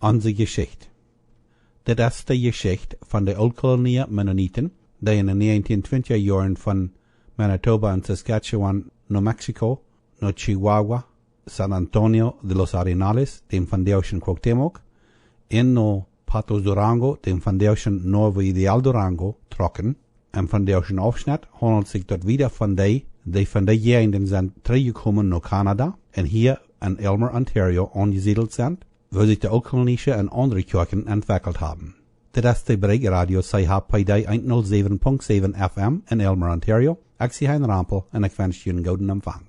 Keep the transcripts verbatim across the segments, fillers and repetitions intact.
Onse Jeschicht. Dit es de Jeschicht von de Ooltkolonie Mennoniten, dee en de 1920 Joaren von Manitoba un Saskatchewan no Mexiko, no Chihuahua, San Antonio de los Arenales, dem vondoagschen Cuauhtémoc, un no Patos, Durango, dem vondoagschen Nuevo Ideal, Durango, trocken. Em vondoagschen Aufschnitt haundelt sikj daut wieda von dee, dee von dee Jäajenden sent trigjjekomen no Kanada un hia en Aylmer, Ontario aunjesiedelt sent, woo sikj de Ooltkolonische un aundre Kjoakjen entwekjelt haben. Dit es de Brigj Radio C H P D 107.7 F M en Aylmer, Ontario. Ekj sie Hein Rampel un ekj wensch junt eenen gooden Empfang.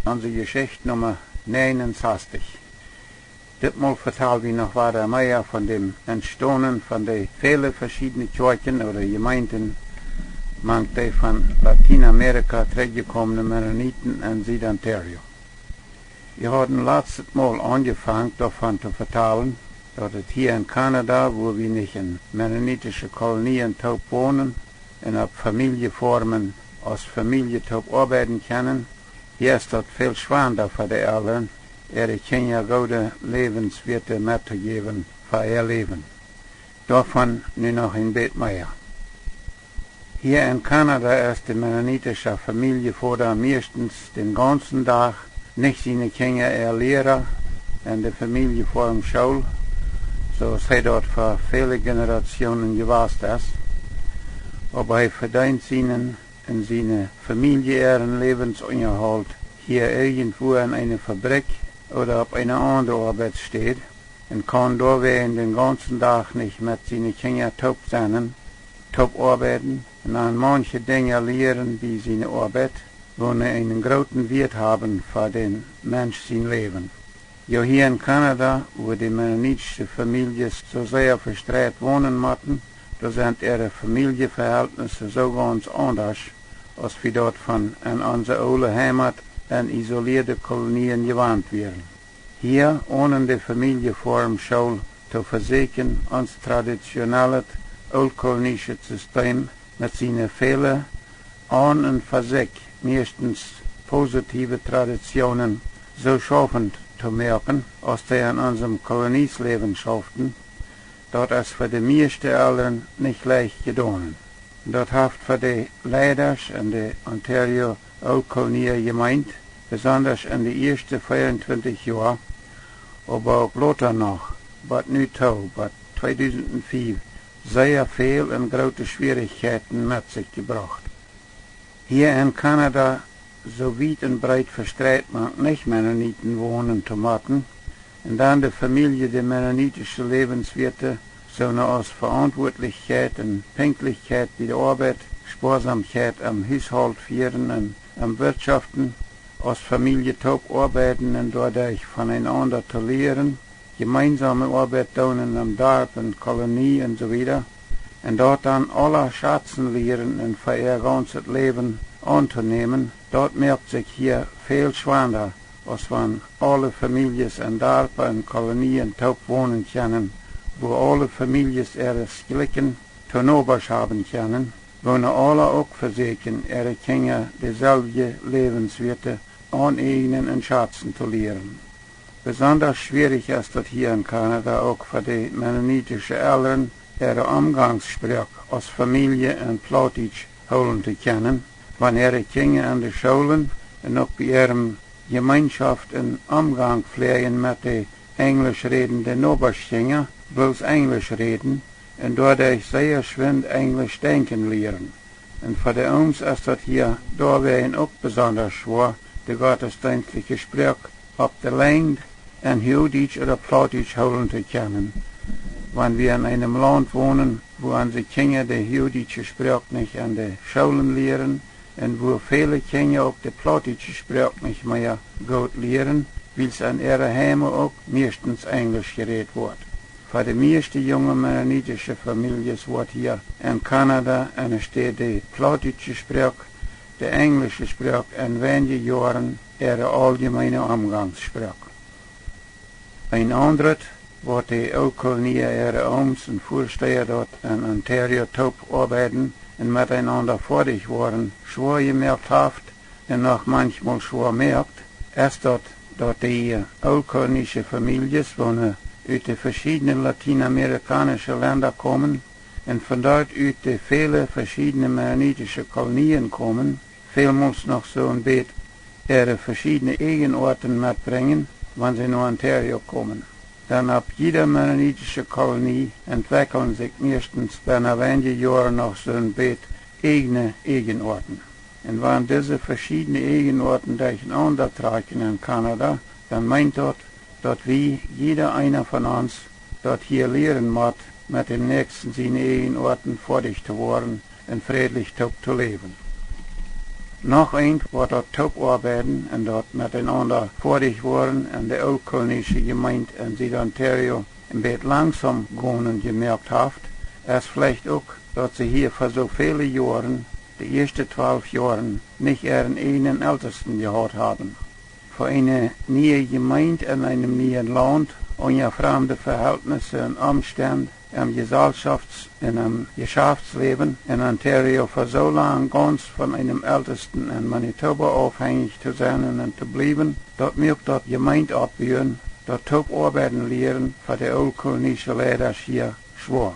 Onse Jeschicht Numma 69. Ditmol vetal wie noch wada mea von dem Entstonen von de väle veschiedne Kjoakjen ooda Jemeenten mank de von Latienamerika trigjjekomne Mennoniten en Süd-Ontario. Wie hauden latstet Mol aunjefongen doavon to vetalen, daut et hia en Kanada, wua wie nich en mennonitische Kolonien toop wonen un opp Famieljefoarmen aus Famielje toop oabeiden kjennen, hia es daut väl schwanda fa de Elren, äare Kjinja goode Läwenswieet mettojäwen fa äa Läwen. Doavon nu noch een bät mea. Hia en Kanada es de mennonitische Famieljevoda mieeschtens dän gaunzen Dach nich siene Kjinja äa Liera en de Famieljefoarmschool, soo aus hee daut fa väle Generationen jewast es. Oba hee vedeent sienen un siene Famielje äaren Läwensunjahoolt hia irjentwua en eene Fabrikj ooda opp eene aundre Oabeitsstäd un kaun doawäajen dän gaunzen Dach nich met siene Kjinja toop sennen, toop oabeiden un an maunche Dinja lieren bie siene Oabeit, woone eenen grooten Wieet haben fa dän Mensch sien Läwen. Jo, hia en Kanada, wua de mennonitische Famieljes soo sea vestreit wonen motten, doa sent äare Famieljeverhältnisse soo gaunz aundasch, aus wie daut von en onse oole Heimat en isolieede Kolonien jewant wieren. Hia, onen de Famieljefoarmschool to vesieekjen, ons traditionellet ooltkolonische System met siene väle aun un fa sikj mieeschtens positiewe Traditionen soo schaufent to moaken, aus dee en onsem Koloniesläwen schauften, daut es fa de mieeschte Elren nich leicht jedonen. Daut haft fa de Leidasch en de Ontario Ooltkolonie Jemeent, besondasch en de ieeschte 24 Joa, oba uk lota noch, bat nu too, bat 2005, sea väl un groote Schwierichkjeiten met sikj jebrocht. Hia en Kanada, soo wiet un breet vestreit mank nich-Mennoniten wonen to motten, un dan de Famielje de mennonitische Läwenswieete, soone aus Verantwoatlichkjeit un Pinkjtlichkjeit bie de Oabeit, Spoasamkjeit em Hushault fieren un em Wirtschoften, aus Famielje toop oabeiden un doaderch von eenaunda to lieren, jemeensome Oabeit doonen em Darp un Kolonie un soo wieda, un daut dan aula schazen lieren un fa äa gaunzet Läwen auntonämen, daut moakt sikj hia väl schwanda, aus wan aule Famieljes en Darpa un Kolonien toop wonen kjennen, wua aule Famieljes äare Jlikjen to Nobasch haben kjennen, woone aula uk vesieekjen, äare Kjinja deselwje Läwenswieete auneejnen un schazen to lieren. Besondasch schwierich es daut hia en Kanada uk fa de mennonitische Elren, äare Omgangssproak aus Famielje en Plautdietsch hoolen to kjennen, wan äare Kjinja en de Schoolen un uk bie äare Jemeenschoft en Omgank fläajen met de enjlisch rädende Nobaschkjinja, bloos Enjlisch räden un doaderch sea schwind Enjlisch denkjen lieren. Un fa de Ooms es daut hia doawäajen uk besondasch schwoa, de gottesdeenstliche Sproak opp de Lenjd en Huagdietsch ooda Plautdietsch hoolen to kjennen. Wan wie en eenem Launt wonen, wua onse Kjinja de huagdietsche Sproak nich en de Schoolen lieren un wua väle Kjinja uk de plautdietsche Sproak nich mea goot lieren, wiels en äare Heime uk mieeschtens Enjlisch jerät woat. Fa de mieeschte junge mennonitische Famieljes woat hia en Kanada enne Städ de plautdietsche Sproak, de enjlische Sproak en weinje Joaren äare auljemeene Omgangssproak. Een aundret, waut de Ooltkolonia äare Ooms un Väastaja daut en Ontario toop oabeiden un met eenaunda foadich woaren schwoa jemoakt haft un noch manchmol schwoa moakt, es daut, daut de Ooltkolonische Famieljes, woone ut de veschiedne latienamerikaunische Lenda komen un von doa ut de väle veschiedne mennonitische Kolonien komen, välmols noch soo een bät äare veschiedne Eajenoaten metbrinjen, wan see no Ontario komen. Dan opp jiede mennonitische Kolonie entwekjlen sikj mieeschtens bennen weinje Joaren noch soo een bät eajne Eajenoaten. Un wan dise veschiedne Eajenoaten derchenaunda trakjen en Kanada, dan meent daut, daut wie, jieda eena von ons, daut hia lieren mott, met däm Näakjsten siene Eajenoaten foadich to woaren un frädlich toop to läwen. Noch eent, waut daut toop oabeiden un daut met eenaunda foadich woaren en de Ooltkolonische Jemeent en Sied-Ontario een bät langsom gonen jemoakt haft, es veleicht uk, daut see hia fa soo väle Joaren, de ieeschte twalf Joaren, nich äaren eajnen Eltesten jehaut haben. Fa eene niee Jemeent en eenem nieen Launt, unja framde Vehältnisse un Omstend, em Jesalschofts-, un em Jeschaftsläwen en Ontario fa soo lang gauns von eenem Eltesten en Manitoba aufhenjich to sennen un to bliewen, daut muak daut Jemeent oppbuen, daut toop oabeiden lieren fa de Ooltkolonische Leidasch hia schwoa.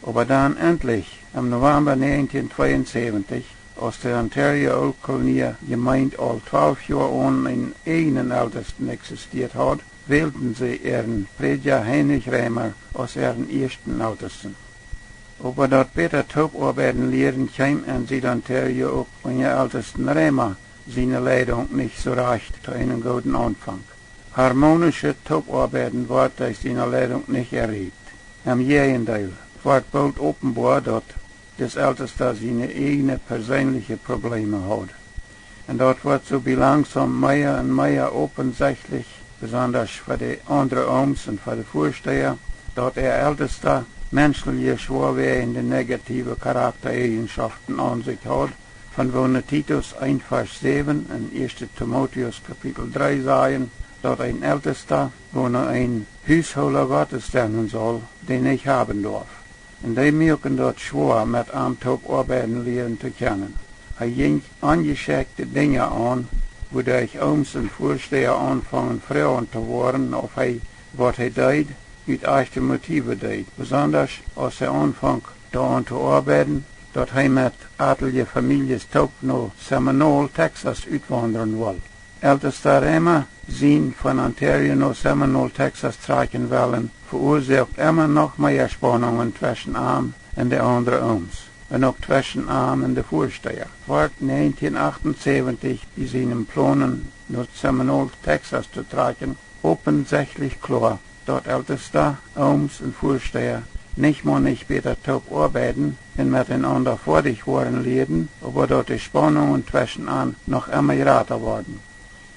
Oba dan entlich, em November näajentieen tweeunsäwentich, aus de Ontario Ooltkolonia Jemeent aul twalf Joa onen eenen eajnen Eltesten eksistieet haud, wälden see äaren Prädja Heinrich Reimer aus äaren ieeschten Eltesten. Oba daut bäta toop oabeiden lieren kjeem en Sied-Ontario uk unja Eltesten Reimer siene Leidunk nich soo rajcht to eenen gooden Aunfank. Harmonische Toopoabeiden wort derch siene Leidunk nich erreicht. Em Jäajendeel, wort boolt openboa, daut dis Eltesta siene eejne perseenelje Probleeme haud. Un daut wort soo bie langsom mea un mea opensechtlich, besondasch fa de aundre Ooms un fa de Väasteha, daut äa Eltesta menschelje schwoawäajende negative Charaktaeajenschoften aun sikj haud, von woone Titus eent Varsch säwen un ieeschte Timotäus Kapitel dree sajen, daut een Eltesta, woone een Hushoola Gottes sennen saul, dän nich haben dorf. Un dee muaken daut schwoa, met am toop oabeiden lieren to kjennen. Hee jinkj onjeschekjte Dinja aun, wuaderch Ooms un Väasteha aunfungen froagen to woaren, auf hee, waut hee deed, ut ajchte Motive deed, besondasch aus hee aunfunk doaraun to oabeiden, daut hee met atelje Famieljes toop no Seminole, Texas utwaundren wull. Eltesta Reimer sien von Ontario no Seminole, Texas trakjen wellen veuasoakt emma noch mea Spaunungen tweschen am un de aundre Ooms, un uk tweschen am un de Väasteha. Wort näajentieen achtunsäwentich bie sienen Plonen no Seminole, Texas to trakjen, opensechtlich kloa, daut Eltesta, Ooms un Väasteha nich mau nich bäta toop oabeiden un met eenaunda foadich woaren lieeden, oba daut de Spaunungen tweschen an noch emma jrata worden.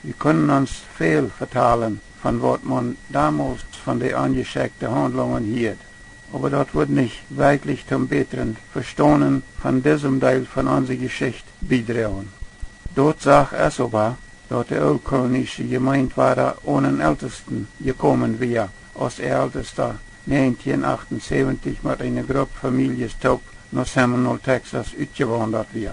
Wie kunnen ons väl vetalen von waut maun domols von de onjeschekjte Haundlungen hieed, oba daut wudd nich werkjlich toom bätren Vestonen von disem Deel von onse Jeschicht biedroagen. Daut sajcht ons oba, daut de Ooltkolonische Jemeent wada onen Eltesten jekomen wia, aus äa Eltesta näajentieen achtunsäwentich met eene Grupp Famieljes toop no Seminole, Texas utjewaundat wia.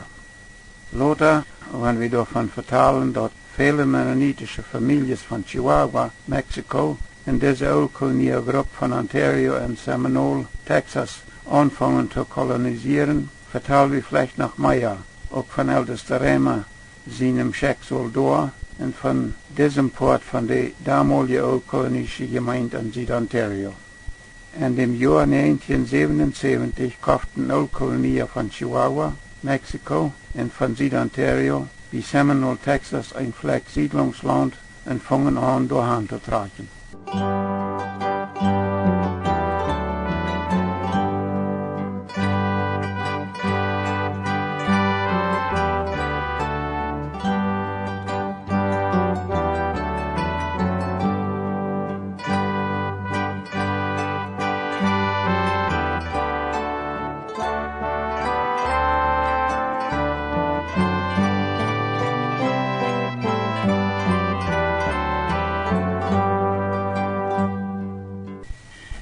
Lota, wan wie doavon vetalen, daut väle mennonitische Famieljes von Chihuahua, Mexiko, en dise Ooltkolonia Grupp von Ontario un Seminole, Texas, aunfungen to kolonisieren, vetal wie veleicht noch mea, uk von Eltesta Reimer sienem Schekjsol doa un von disem Poat von de domolje Ooltkolonische Jemeent en Sied-Ontario. En däm Joa näajentieen säwenunsäwentich koften Ooltkolonia von Chihuahua, Mexiko, un von Sied-Ontario bie Seminole, Texas, een Flakj Siedlungslaunt un fungen aun, doahan to trakjen.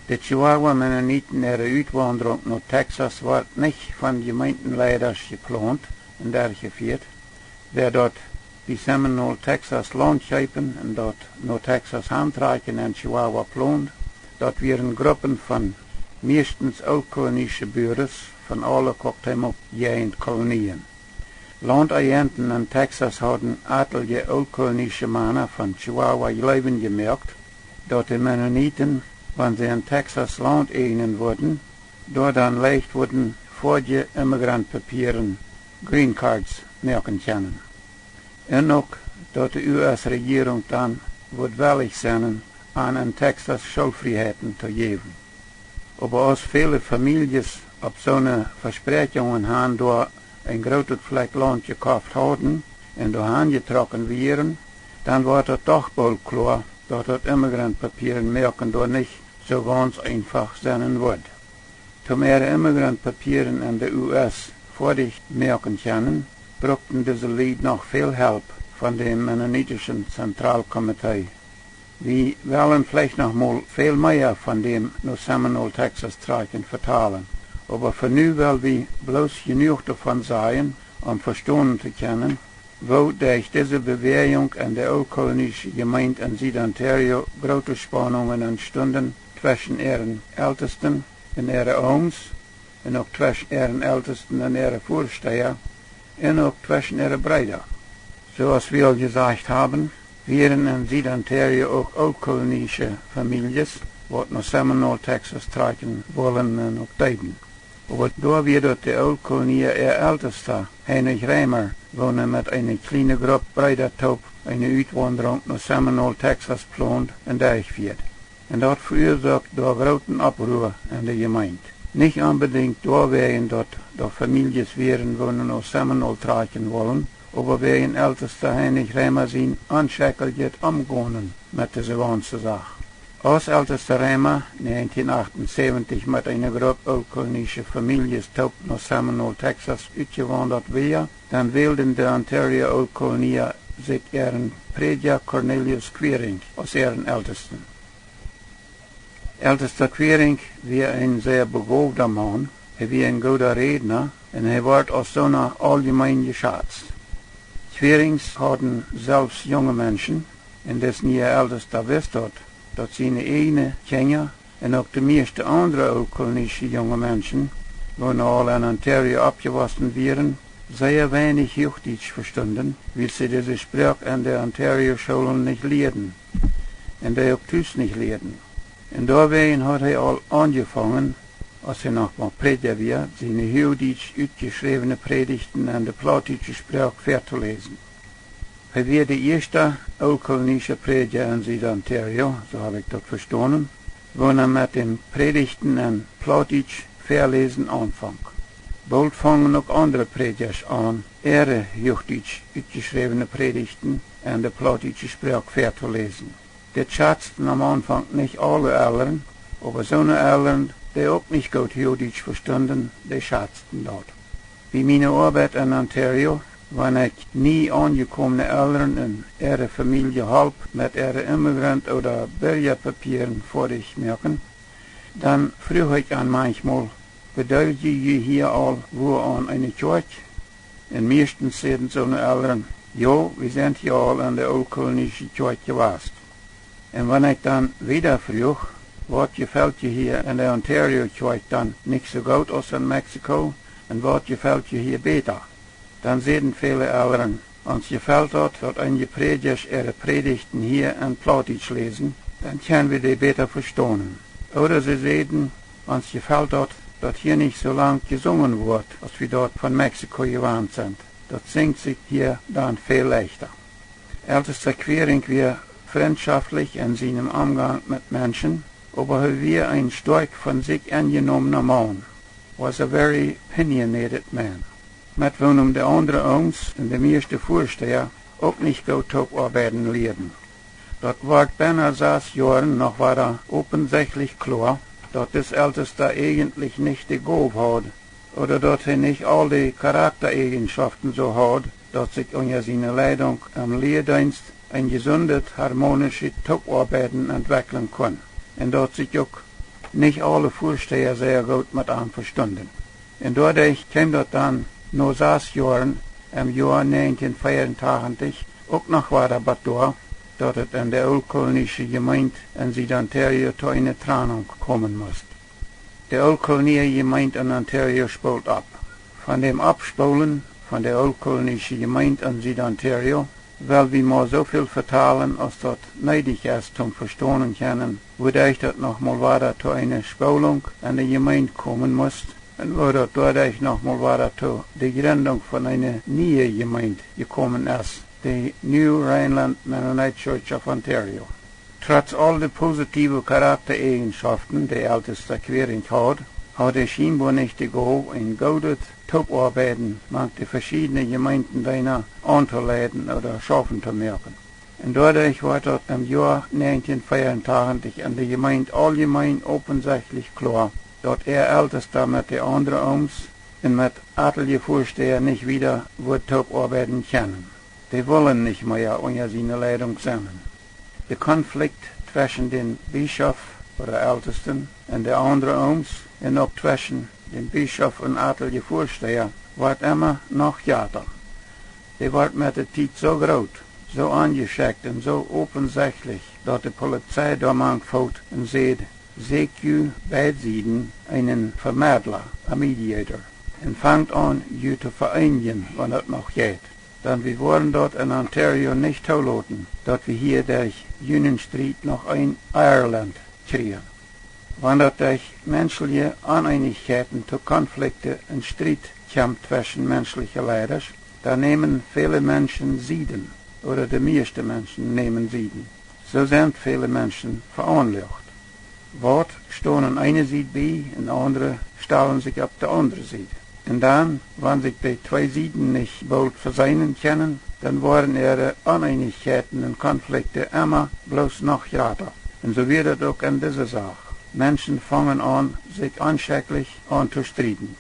De Chihuahua Mennoniten äare Utwaundrunk no Texas wort nich von Jemeentenleidasch jeplont un derchjefieet. Wäa daut bie Seminole, Texas Launt kjeepen un daut no Texas hantrakjen en Chihuahua plond, daut wieren Gruppen von mieeschtens ooltkolonische Buares von aule Cuauhtémoc Jäajent Kolonien. Launtajenten en Texas hauden atelje ooltkolonische Mana von Chihuahua jleewen jemoakt, daut de Mennoniten, wan see en Texas Launt äjnen wudden, doa dan leicht wudden foadje Immigrantpapieren, Green Cards, moaken kjennen. Un uk, daut de U S Rejierunk dan wudd wellich sennen, an en Texas Schoolfrieheiten to jäwen. Oba aus väle Famieljes opp soone Vespräakjungen han doa een grootet Flakj Launt jekoft hauden un doa hanjetrocken wieren, dan wort daut doch boolt kloa, daut daut Immigrantpapieren moaken doa nich soo gaunz eenfach sennen wudd. Toom äare Immigrantpapieren en de U S foadich moaken kjennen, brukten dise Lied noch väl Help von däm Mennonitischen Zentralkomitee. Wie wellen veleicht noch mol väl mea von däm no Seminole, Texas trakjen vetalen, oba fa nu well wie bloos jenuach doavon sajen, om vestonen to kjennen, woo derch dise Bewäajunk en de ooltkolonische Jemeent en Sied-Ontario groote Spaunungen entstunden tweschen äaren Eltesten un äare Ooms, un uk tweschen äaren Eltesten un äare Väastaja, un uk tweschen äare Breeda. Soo aus wie aul jesajcht haben, wieren en Sied-Ontario uk ooltkolonische Famieljes, waut no Seminole, Texas trakjen wullen un uk deeden. Oba doa wia daut de Ooltkolonia äa Eltesta, Heinrich Reimer, woone met eene kjliene Grupp Breeda toop eene Utwaundrunk no Seminole, Texas plond un derchfieed. Un daut veruasoakt doa grooten Opprua en de Jemeent. Nich onbedinjt doawäajen, daut doa Famieljes wieren, woone no Seminole trakjen wullen, oba wäajen Eltesta Heinrich Reimer sien onschekjeljet Omgonen met dise gaunze Sach. Aus Eltesta Reimer näajentieen achtunsäwentich met eene Grupp ooltkolonische Famieljes toop no Seminole, Texas utjewaundat wia, dan wälden de Ontario Ooltkolonia sikj äaren Prädja Cornelius Quiring aus äaren Eltesten. Eltesta Quiring wia een sea begoowda Maun, hee wia een gooda Rädna un hee wort aus soona auljemeen jeschazt. Quirings hauden selfst junge Menschen, un dis niea Eltesta wist daut, daut siene ieejne Kjinja un uk de mieeschte aundre ooltkolonische junge Menschen, woone aul en Ontario oppjewossen wieren, sea weinich Huachdietsch vestunden, wiels see dise Sproak en de Ontario Schoolen nich lieeden un dee uk tus nich lieeden. Un doawäajen haud hee aul aunjefongen, aus hee noch mau Prädja wia, siene huachdietsch utjeschräwne Prädichten en de plautdietsche Sproak väatoläsen. Hee wia de ieeschta ooltkolonische Prädja en Sied-Ontario, soo hab ekj daut vestonen, woona met däm Prädichten en Plautdietsch väaläsen aunfonk. Boolt fongen uk aundre Prädjasch aun, äare huachdietsch utjeschräwne Prädichten en de plautdietsche Sproak väatoläsen. Dit schazten aum Aunfank nich aule Elren, oba soone Elren, dee uk nich goot Huachdietsch vestunden, dee schazten daut. Bie miene Oabeit en Ontario, wan ekj nie aunjekomne Elren un äare Famielje holp met äare Immigrant- ooda Birjapapieren foadich moaken, dan fruach ekj an manchmol: "Bedeelje jie hia aul wua aun eene Kjoakj?" Un mieeschtens säden soone Elren: "Jo, wie sent hia aul en de ooltkolonische Kjoakj jewast." Un wan ekj dan wieda fruach: "Waut jefelt jie hia en de Ontario Kjoakj dan nich soo goot aus en Mexiko? Un waut jefelt jie hia bäta?" Dan säden väle Elren: "Ons jefelt daut, daut eenje Prädjasch äare Prädichten hia en Plautdietsch läsen, dan kjenn wie dee bäta vestonen." Ooda see säden: "Ons jefelt daut, daut hia nich soo lang jesungen woat aus wie daut von Mexiko jewant sent. Daut sinjt sikj hia dan väl leichta." Eltesta Quiring wia frintschoftlich en sienem Omgank met Menschen, oba hee wia een stoakj von sikj enjenomna Maun, was a very opinionated man, met woonem de aundre Ooms un de mieeschte Väastaja uk nich goot toopoabeiden lieeden. Daut wort bennen sas Joaren noch wada opensichtlich kloa, daut dis Eltesta ejentlich nich de Gow haud, ooda daut hee nich aul de Charaktaejenschoften soo haud, daut sikj unja siene Leidunk em Lieedeenst een jesundet, harmonischet Toopoabeiden entwekjlen kunn, un daut sikj uk nich aule Väastäja sea goot met am vestunden. Un doaderch kjeem daut dan no sas Joaren, em Joa näajentieen veeauntachentich, uk noch wada bat doa, daut et en de Ooltkolonische Jemeent en Sied-Ontario to eene Trannunk komen must. De Ooltkolonie Jemeent en Ontario spoolt opp. Von däm Oppspoolen von de Ooltkolonische Jemeent en Sied-Ontario well wie mau soo väl vetalen aus daut needich es toom vestonen kjennen, wuaderch daut noch mol wada to eene Spoolunk en de Jemeent komen must, un woo daut doaderch noch mol wada to de Jrindunk von eene niee Jemeent jekomen es, de New Rhineland Mennonite Church of Ontario. Trotz aul de positiewe Charaktaeajenschoften, dee Eltesta Quirin haud, haud hee schienboa nich de Gow, een goodet Toopoabeiden mank de veschiedne Jemeentendeena auntoleiden ooda schaufen to moaken. Un doaderch wort daut em Joa näajentieen veeauntachentich en de Jemeent auljemein opensechtlich kloa, daut äa Eltesta met de aundre Ooms un met atelje Väastäja nich wieda wudd toopoabeiden kjennen. Dee wullen nich mea unja siene Leidunk sennen. De Konflikt tweschen dän Bischop ooda Eltesten un de aundre Ooms un uk tweschen dän Bischop un atelje Väastäja wort emma noch jrata. Dee wort met de Tiet soo groot, soo aunjeschekjt un soo opensechtlich, daut de Polizei doa mank foot un säd: Säkjt ju beid Sieden eenen Vemedla, a mediator, un fangt aun, ju to veeenjen, wan daut noch jeit. Dan wie woaren daut en Ontario nich toloten, daut wie hia derch jenen Striet noch een Ireland kjrieen. Wan daut derch menschliche Oneenichkjeiten to Konflikte un Striet kjemt tweschen menschliche Leidasch, dan nämen väle Menschen Sieden, ooda de mieeschte Menschen nämen Sieden. Soo sent väle Menschen veaunloacht. Waut stonen eene Sied bie un aundre stalen sikj opp de aundre Sied. Un dan, wan sikj dee twee Sieden nich boolt veseenen kjennen, dan woaren äare Oneenichkjeiten un Konflikte emma bloos noch jrata. Un soo wia daut uk en dise Sach. Menschen fungen aun, sikj onschekjlich aun to strieden.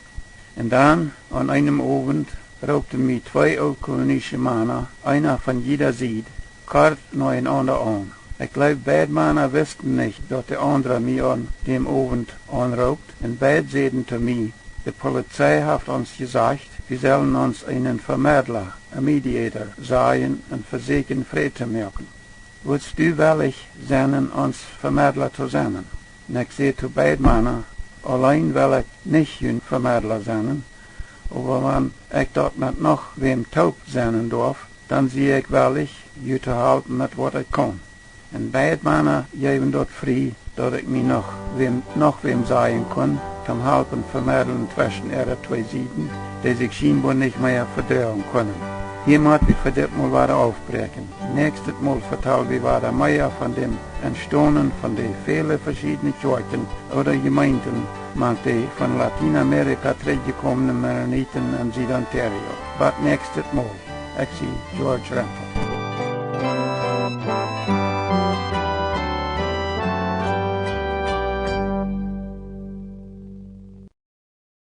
Un dan, aun eenem Owent, roopten mie twee ooltkolonische Mana, eena von jieda Sied, kort noenaunda aun. Ekj jleew, beid Mana wisten nich, daut de aundra mie aun däm Owent aunroopt, un beid säden to mie: De Polizei haft ons jesajcht, wie sellen ons eenen Vemedla, a mediator, sajen un vesäkjen Fräd to moaken. Wurscht du wellich sennen, ons Vemedla to sennen? Un ekj säd to beid Mana: Auleen well ekj nich jun Vemedla sennen, oba wan ekj daut met noch wäm toop sennen darf, dan sie ekj wellich, ju to halpen met waut ekj kaun. Un beid Mana jeewen daut frie, daut ekj mie noch wäm, noch wäm sajen kunn, toom halpen vemedlen tweschen äare twee Sieden, dee sikj schienboa nich mea vedroagen kunnen. Hia mott wie fa dit Mol wada aufbräakjen. Näakjstet Mol vetal wie wada mea von däm Entstonen von de väle veschiedne Kjoakjen ooda Jemeenten mank de von Latienamerika trigjjekomne Mennoniten en Sied-Ontario. Bat näakjstet Mol. Ekj sie George Rempel.